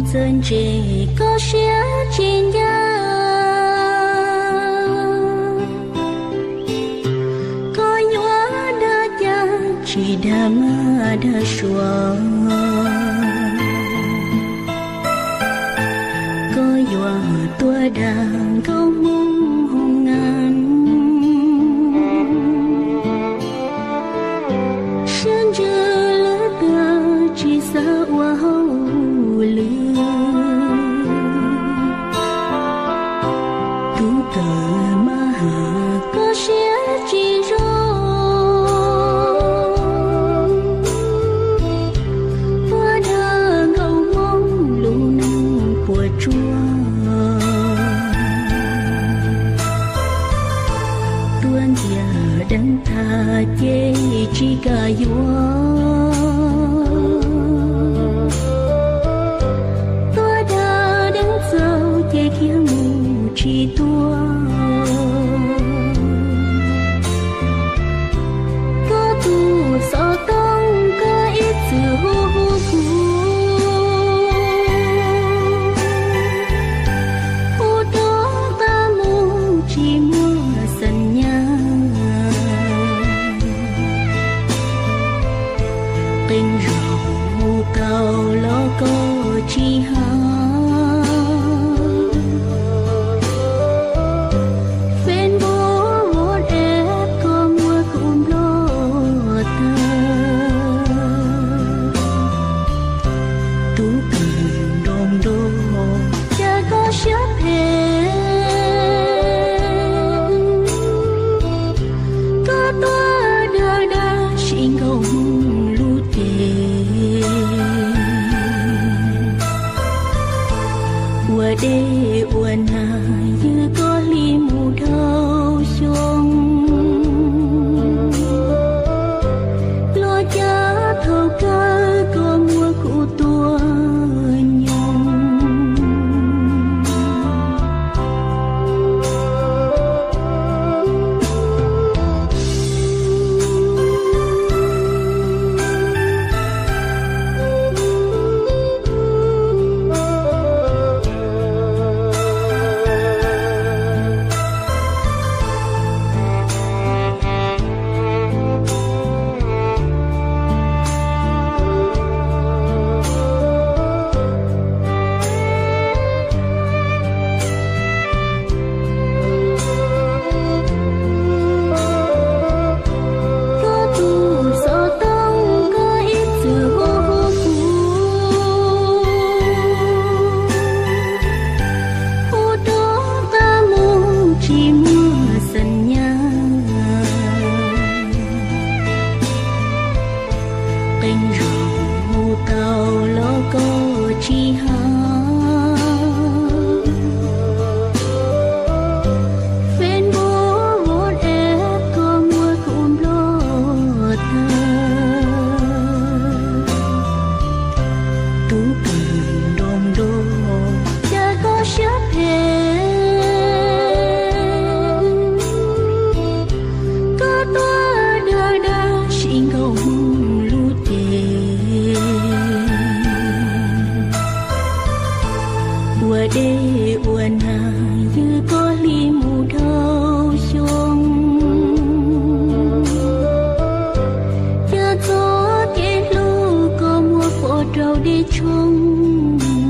Txawm ntse koj siab tsis ncaj, koj yuav dag cas tsis dag mab dag suav, koj yuav tuaj dag nkauj hmoob hoo nas. Siab ntsws lwm tiam tsis xav ua hauj lwm. Tub kawm mab has koj siab tsis zoo, tuaj dag nkauj hmoob lub neej puas tsuaj. Tuaj ntiag deev tag ces tsis kam yuav, tuaj dag deev txaus ces khiav mus tsis tuaj. Koj tus xov tooj koj ib txwm hu hu kuv, hu rov qab mus tsis muaj xeem nyab. Qee zaug hu tau los koj tsis hab, Facebook WhatsApp koj muab kuv nplog tag. Tub kawm nroo nroo, cas koj siab phem, koj tuaj dag dag sim nkauj hmoob lub cev. Ua dej ua nag ywg koj hli mus dhau xyoo, los cas thaum kawg koj muab kuv tua nyoog. Koj tus xov tooj koj ib txwm hu hu kuv, hu rov qab mus tsis muaj xeem nyab. Qee zaug hu tau los koj tsis hab, Facebook WhatsApp koj muab kuv nplog tag. Tub kawm nroo nroo, cas koj siab phem, koj tuaj dag dag sim nkauj hmoob lub cev. Ua dej ua nag ywg koj hli mus dhau xyoo, cas txoj kev hlub koj muab pov rau dej tshoob.